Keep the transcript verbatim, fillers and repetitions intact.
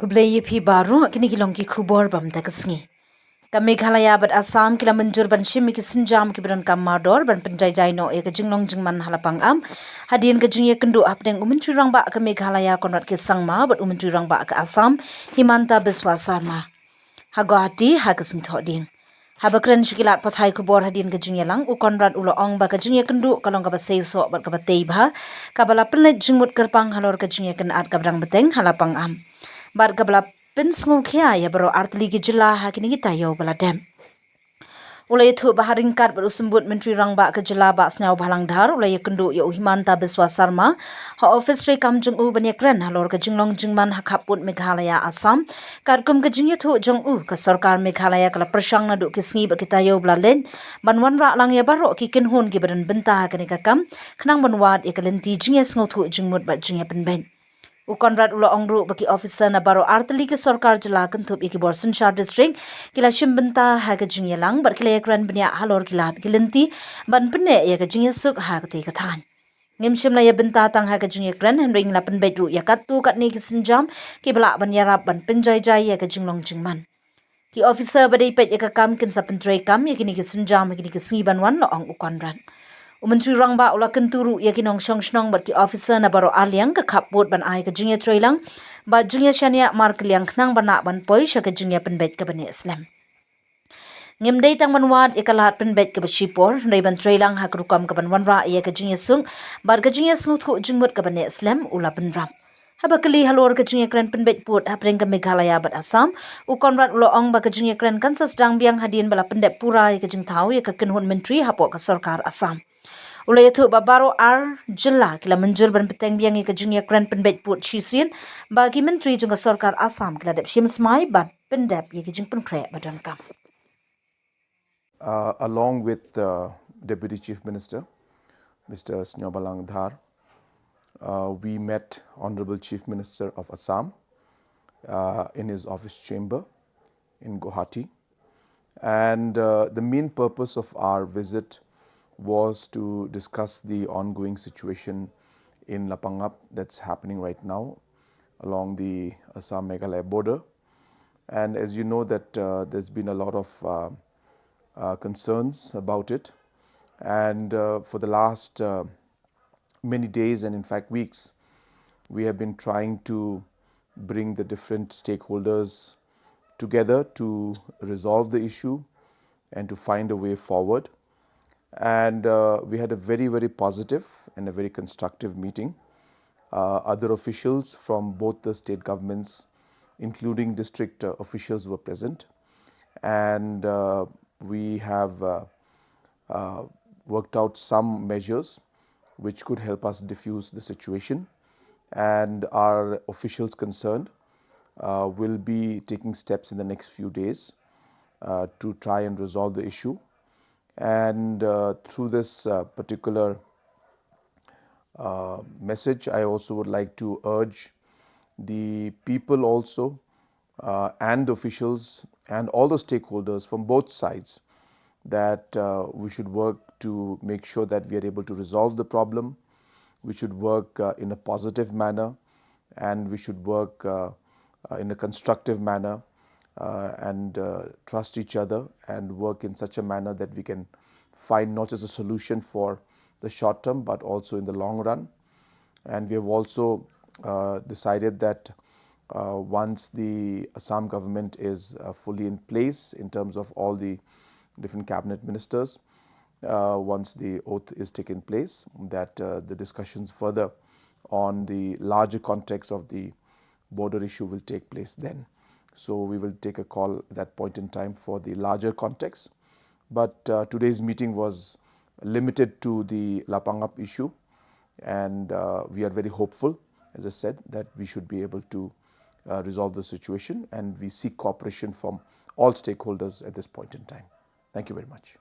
Khublei ïa phi baroh, kine ki long ki khubor ba mynta ka sngi. Ka Meghalaya bad Assam ki la mynjur ban shim ïa ki sienjam kiba donkam mardor ban pynjaijai noh ïa ka jinglong jingman ha la pangap, hadien ka jingïakynduh hapdeng u Myntri Rangbah ka Meghalaya Conrad K Sangma bad u Myntri Rangbah ka Assam Himanta Biswa Sarma ha Guwahati ha ka sngi Thohdieng. Haba kren sha ki lad pathai khubor hadien ka jingïalang, u Conrad u la ong ba ka jingïakynduh ka long kaba seisoh bad kaba tei bha, kaba la pynleit jingmut kyrpang halor ka jingïakynad kaba dang bteng ha la pangap bad kaba la pynsngewkhia ïa baroh artylli ki jylla ha kine ki taïew ba la dep. U la ïathuh ba ha ryngkat bad u Symbud Myntri Rangbah ka jylla Bah Sniawbhalang Dhar, u la ïakynduh ïa u Himanta Biswa Sarma ha ophis treikam jong u ban ïakren halor ka jinglong jingman ha khappud Meghalaya Assam. Katkum ka jingïathuh jong u, ka sorkar Meghalaya ka la pyrshang naduh ki sngi bad ki taïew ba la leit ban wanrah lang ïa baroh ki kynhun kiba don bynta ha kane ka kam, khnang ban wad ïa ka lynti jingïasngewthuh jingmut bad jingïapynbeit. U Conrad u la ong ruh ba ki officer na baroh artylli ki sorkar jylla kynthup ïa ki bor synshar district ki la shim bynta ha ka jingïalang bad ki la ïakren bniah halor ki lad ki lynti ban pynneh ïa ka jingïasuk ha katei ka thaiñ. Ngim shym la ïa bynta tang ha ka jingïakren, hynrei ngi la pynbeit ruh ïa katto katne ki sienjam kiba lah ban ïarap ban pynjaijai ïa ka jinglong jingman. Ki officer ba dei peit ïa ka kam kin sa pyntreikam ïa kine ki sienjam ha kine ki sngi ban wan, la ong u Conrad. U Myntri Rangbah u la kyntu ruh ïa ki nongshong shnong bad ki officer na baroh arliang ka khappud ban ai ka jingïatreilang bad jingïashaniah markylliang khnang ban lah ban poi sha ka jingïapynbeit kaba neh slem. Ngim dei tang ban wad ïa ka lad pynbeit kaba shipor, hynrei ban treilang ha ka rukom kaban wanrah ïa ka jingïasuk bad ka jingïasngewthuh jingmut kaba neh slem, u la bynrap. Haba kylli halor ka jingïakren pynbeit pud hapdeng ka Meghalaya bad Assam, u Conrad u la ong ba ka jingïakren kan sa sdang biang hadien ba la pyndep pura ïa ka jingthaw ïa ka kynhun myntri hapoh ka sorkar Assam. U la ïathuh ba baroh ar jylla ki la mynjur ban bteng biang ïa ka jingïakren pynbeit pud shisien, ba ki myntri jong ka sorkar Assam ki la dep shim smai bad pyndep ïa ki jingpynkhreh ba donkam. Uh, along with uh, Deputy Chief Minister, Mister Sniawbhalang Dhar, uh, we met Honorable Chief Minister of Assam uh, in his office chamber in Guwahati. And uh, the main purpose of our visit was to discuss the ongoing situation in Lapangap that's happening right now along the Assam-Meghalaya border. And as you know that uh, there's been a lot of uh, uh, concerns about it. And uh, for the last uh, many days and in fact weeks, we have been trying to bring the different stakeholders together to resolve the issue and to find a way forward. And uh, we had a very, very positive and a very constructive meeting. Uh, other officials from both the state governments, including district uh, officials, were present. And uh, we have uh, uh, worked out some measures which could help us diffuse the situation. And our officials concerned uh, will be taking steps in the next few days uh, to try and resolve the issue. And uh, through this uh, particular uh, message, I also would like to urge the people also uh, and officials and all the stakeholders from both sides that uh, we should work to make sure that we are able to resolve the problem. We should work uh, in a positive manner, and we should work uh, uh, in a constructive manner uh, and uh, trust each other and work in such a manner that we can find not just a solution for the short term but also in the long run. And we have also uh, decided that uh, once the Assam government is uh, fully in place in terms of all the different cabinet ministers, uh, once the oath is taken place, that uh, the discussions further on the larger context of the border issue will take place then. So we will take a call at that point in time for the larger context. But uh, today's meeting was limited to the Lapangap issue, and uh, we are very hopeful, as I said, that we should be able to uh, resolve the situation, and we seek cooperation from all stakeholders at this point in time. Thank you very much.